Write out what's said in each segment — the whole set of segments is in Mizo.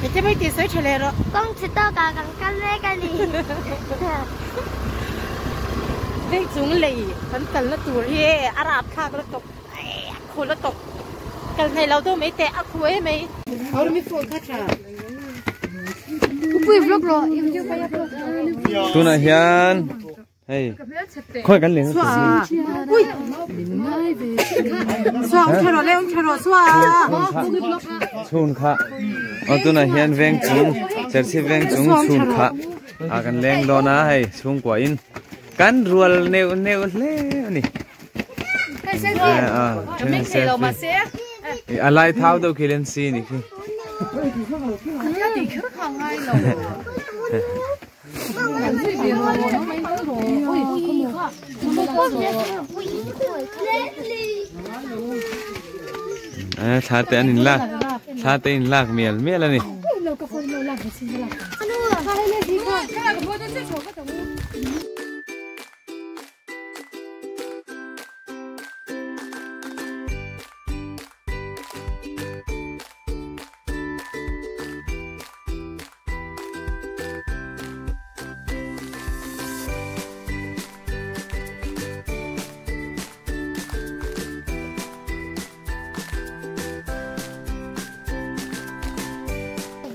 Ete mai tih sawi tha leh rawh. Kawng chhe tawkah kan kal mek a ni. Veng chung lei kan kalna tur hi a rap thlak lutuk a khu lutuk kal hnaih lo deuh mai teh a khu em mai. Tunah hian hei khawi kan leng chhun kha aw tunah hian veng chung Serchhip veng chung chhun kha a kan leng dawn a hei chhungkua in kan rual neuh neuh hle a ni a lai thau deuh khi len si ni khi thla te an in lak thla te in lak mial mial a ni.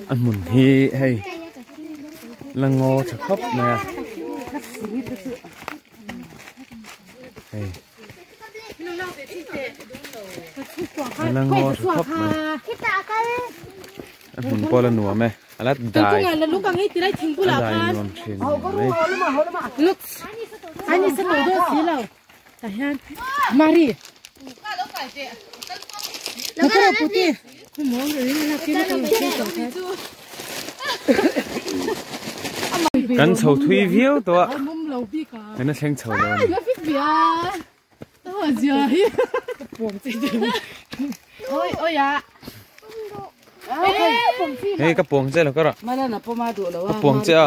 A hmun hi hei la ngaw tha khawp mai a hei la ngaw tha khawp mai a hmun pawh la nuam e a la dai a dai nuam thin mai. Kan chho thui viau tawh a kan la thleng chho lo a ni. Hei ka puang che lo ka rawh ka puang che a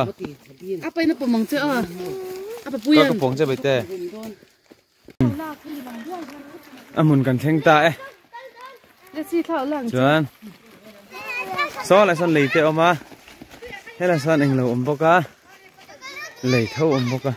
ka puang che baite. A hmun kan thleng ta e. Chuan saw lah sawn lei te a awm a helai sawn englo awm bawk a lei tho awm bawk a.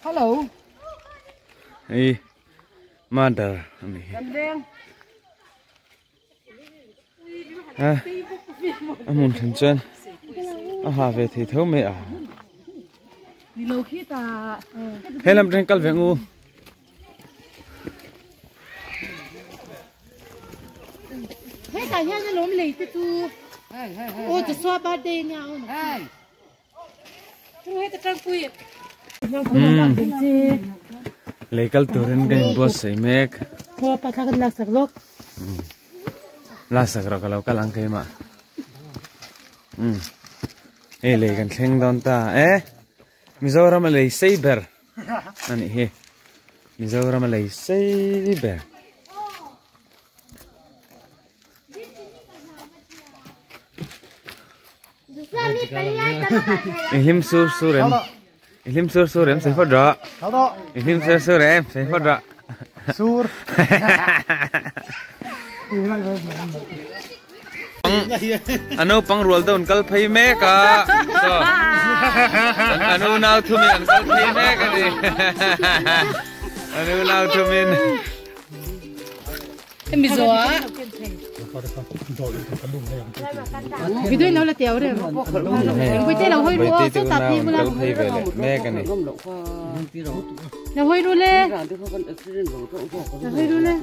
Hello. Hei mother a ni hi a a hmun then chuan a ha ve thei tho mai a he lam tang kal ve ang u. Hetah hian alawm lei te chu aw Joshua birthday ania aw Lei kal turin ka inbuatsaih mek. Laksak rawh ka lo kal ang keimah. Hei lei kan thleng dawn ta e. Mizoram a lei sei ber a nih hi. Mizoram a lei sei ber. I hlim sur sur em i hlim sur sur em sei phawt rawh i hlim sur sur em sei phawt rawh sur a naupang rual deuh an kal phei mek a saw an unau thumin an kal phei mek a ni an unau thumin. Hemi zawh Video lo la teu rem. Bui te lo hoi ru o so ta pi bula. Lo hoi ru le. Lo hoi ru le.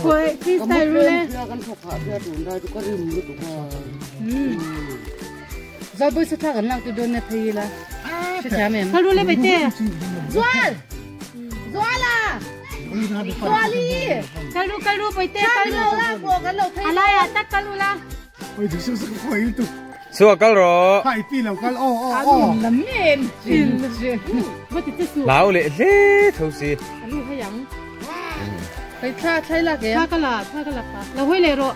Koi freestyle ru le. Zai bui sa tha kan lak tu don na thei la. Kal ru le bai te. Zual. Zuala. Zuali. Kal ru kal ru bai te kal ru. Alai ah tak kal ula. Oi du su su khoi tu. Sua kal ro. Hai pi lo kal o o o. Lam em. Lau leh hle tho si. Alu hayang. Kai thla thlai la ke. Thla ka la thla ka la pa. Lo hoi le ro.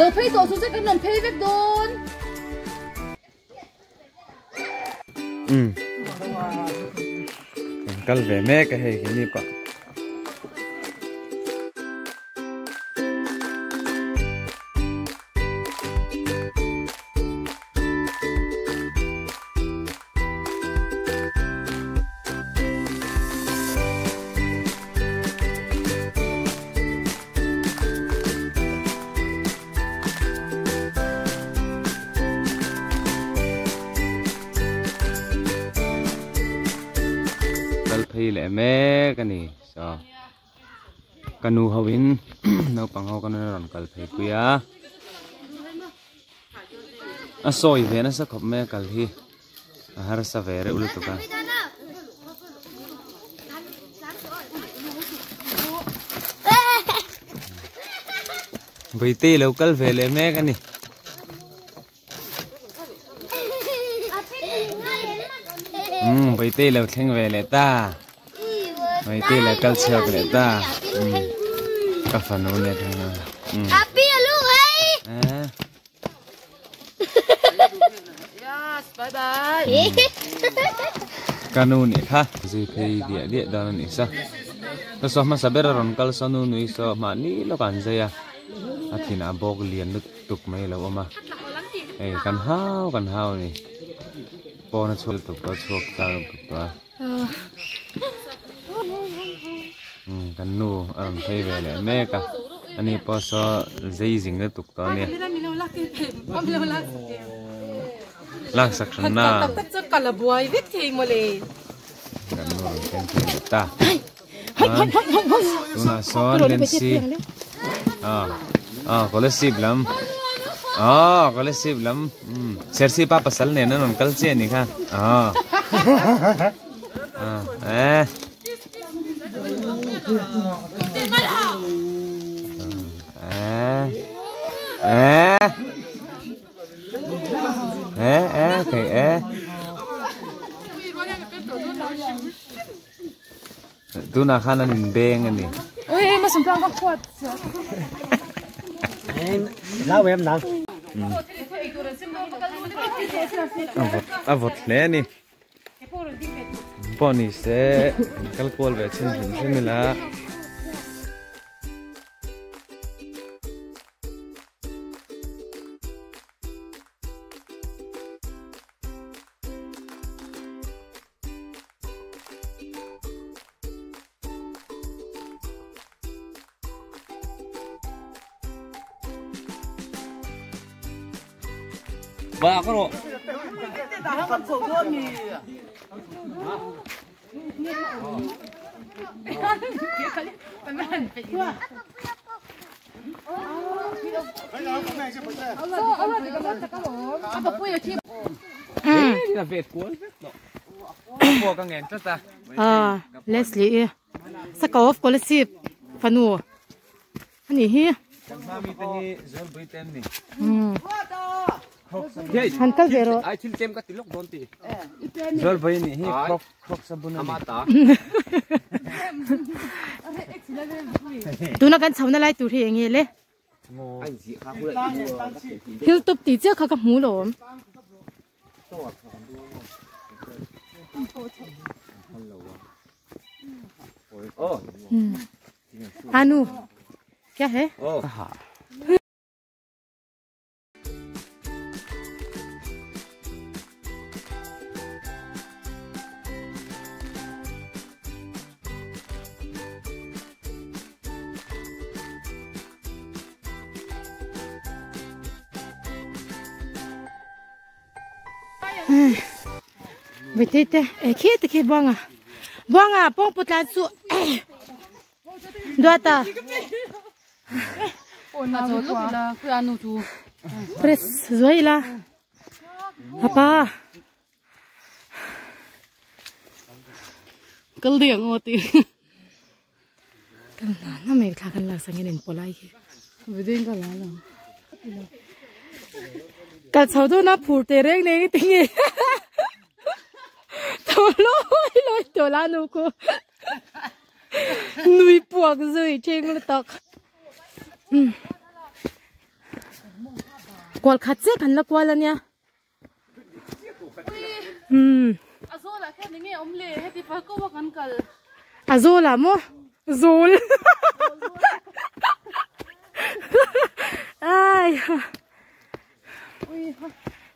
Lo phei tawh chu che kan rawn phei vek dawn. Umm kan kal ve mek a hei keini pah. Kal phei leh mek a ni saw ka nu ho in naupang ho ka nu rawn kal phei pui a a sawi ve nasa khawp mai a kal hi a harsa ve reuh lutuk a. Vaitei lo kal ve leh mek a ni. Umm Vaitei lo thleng ve leh ta. Vaitei lo kal chhuak leh ta. Umm ka fanu nia thleng a. Umm. Eh. Bye bye. Ka nu nih kha zui phei diah diah dawn a nih sa. Ka saw hmasa ber a rawn kal saw nu nui saw mahni lawk an zai a, a thinah bawk lian lutuk mai a lo awm a, hei kan hau kan hau a ni. Pawn a chhuak lutuk tawh a chhuak chak lutuk tawh a. Umm kan nu a rawn phei ve leh mek a, ani pawh saw zei zing lutuk tawh a nia. Lak sak hran na. Kan nu rawn thleng phei leh ta. Tunah sawn Nancy ah ah Kolasib lam ah Kolasib lam umm Serchhip a pasal nen an rawn kal chiah a nih kha ah ah eh eh eh eh eh thei eh Tunah khan an inbeng a ni. A vawt hle a ni. Pawh ni se kal kual ve chhin hrim hrim ila. Leslie i Saka of Kolasib fanu ani hi han kal ve rawh tuna kan chho na lai tur hi eng nge le Hilltop tih chiah kha ka hmu lo awm. Anu kya hai? Vete te e khi te khi buanga buanga pong putla chu duata press zuaila apa Kal ding ang ti. Kal na na mai thla kan lak sangin in polai hi. Viding ka la la. Kal chho do na phur te reng nei tinge. To loi loi to la nu ko. Nui puak zui cheng lu tak. Kual khat che kan la kual ania. A zawl ah khian enge awm le heti phal ko a kan kal. A zawl ah maw? Zawl. Ai.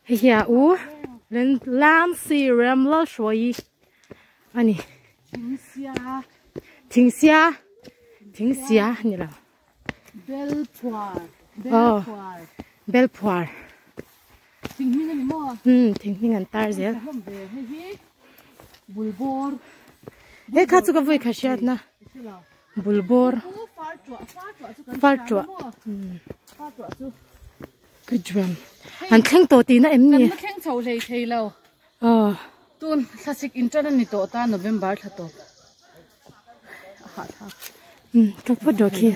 Hei hi a u lam si ram lal hruai ani. Thingsia. Thingsia. Thingsia ni lo. Bel phuar. Bel phuar. Bel phuar. Thing hming ani maw? Thing hming an tar zel. Hei hi bulbawr. Hei kha chu ka vui kha hriat na. Bulbawr. Far tuah far tuah chu kan Far tuah. Far tuah chu. Ka juam. An thleng tawh tihna em ni? Kan la thleng chho hlei thei lo. Aw. Tun thlasik inṭan a ni tawh ta November thla tawp. A hahthlak. Ka phawt rawh khi.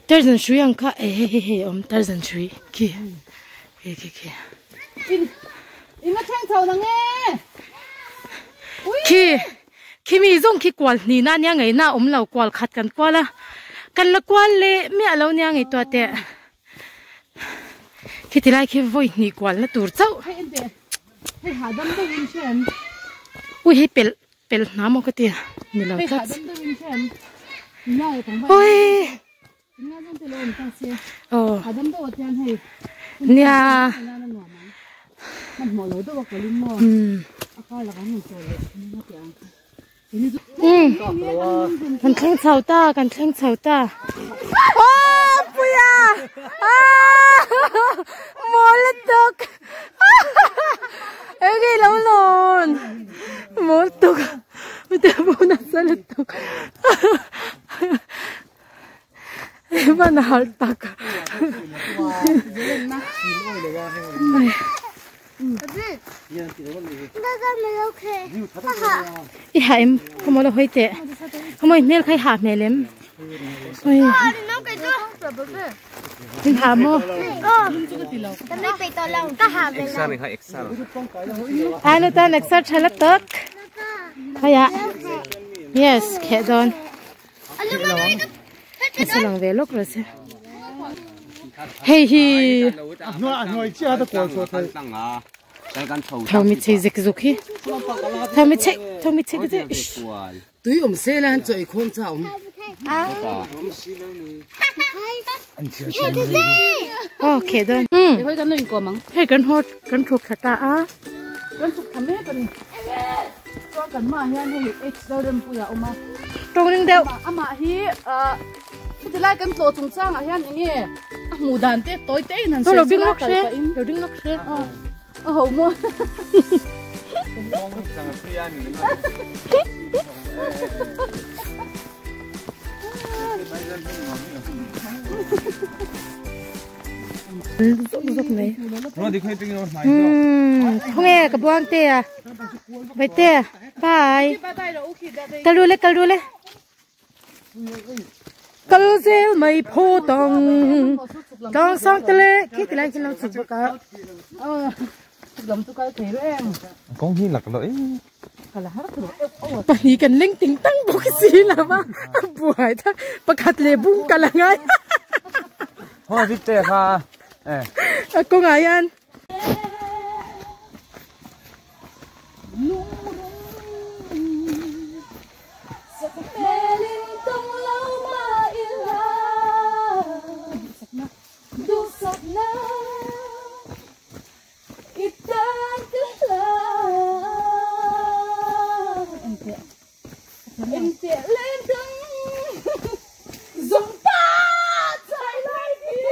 Tarzan hrui ang kha eh hei hei hei awm Tarzan hrui khi khi khi khi. In in a thleng chho nang e. Khi khi mi zawng khi kual hnih na nia ngei na awm lo kual khat kan kual a kan la kual leh miah lo nia ngei tuah teh. Khi ti lai khi vawi hnih kual na tur chauh. Hei en teh. Hei hahdam deuh in hriam. Ui hei pel pel hna maw ka ti ni lo Hei tlat. hahdam deuh in hriam. Ngai tang vai. Ui. Ngai zong te lo om ta se. Oh. Hahdam deuh ah tian hei. Nia. Man hmuh lo deuh a kalin maw. A kar lakah an rawn chawl leh thin a ti ang. Kan thleng chho ta kan thleng chho ta aw puia aaa mawl lutuk enge lo lawn mawl tuk mite pawh nasa lutuk hman a harh tak. I hah em ka maw lo hawi teh ka maw i hmel kha i hah hmel em ui in hah maw anu tan exer tha la tak haiah yes kheh dawn. Salang ve lawk rawh se. Hei hi Thau mi chei zek zuk hi. Thau mi chei thau mi chei te Tui awm se la han chawi khawm cha awm. Okay don. Hei kan lo inkom ang. Hei kan hot kan thuk thla ta a. Kan thuk thla mek ani. Chuan kan hmaah hian hei H Lalrempuia a awm a. Tawngring deuh. Amah hi heti lai kan tlawh chungchangah hian eng nge a hmuh dan te tawi te in han sawi chu la kal pahin. Lo ding lawk hre. A ho maw. Zuk zuk mai. Khawnge ka buang te a. Vai te bye. Kal ru le kal ru le. Kal zel mai pho tang. Tang sang te le khi ti lai khi lo chuk bawk a. Kawng hi lak loh em. Pahnih kan leng ting tang bawk si lo a a buai ta pakhat leh bung kal a ngai. Haw vit te kha eh. A kawngah hian. I tan ka hla Engteh leng dang zawng pa chai lai din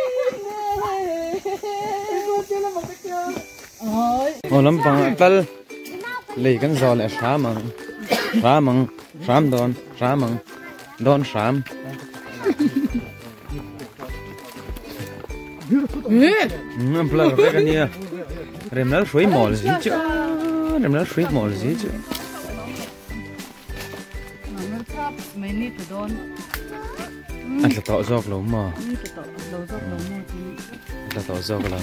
Aw lampang ah kal lei kan zawl leh hram ang hram ang hram dawn hram ang dawn hram. An blur vek a nia remlal hrui mawl zi chu remlal hrui mawl zi chu a tla tawh zawk lo maw a tla tawh zawk lo.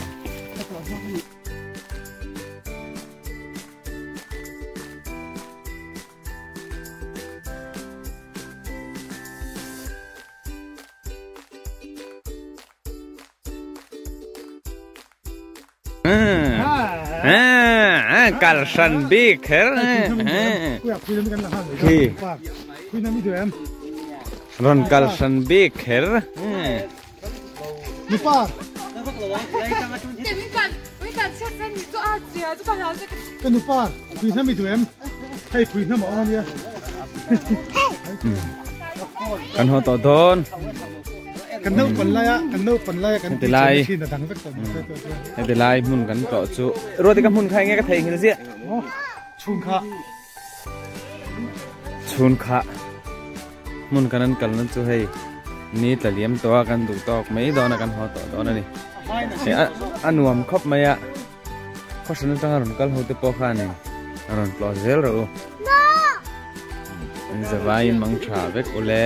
Kal hran bik kher. Khi. Rawn kal hran bik kher. Kan haw tawh dawn. Heti lai heti lai hmun kan tlawh chu ruat ka hmun kha enge ka theihnghilh ziah. Chhun kha hmun kan an kalna chu hei ni tla liam tawh a kan duh tawk mai dawn a kan haw tawh dawn a ni. A nuam khawp mai a. Khawhran atanga rawn kal ho te pawh khanin a rawn tlawh zel rawh u. An zavaiin mang tha vek ule.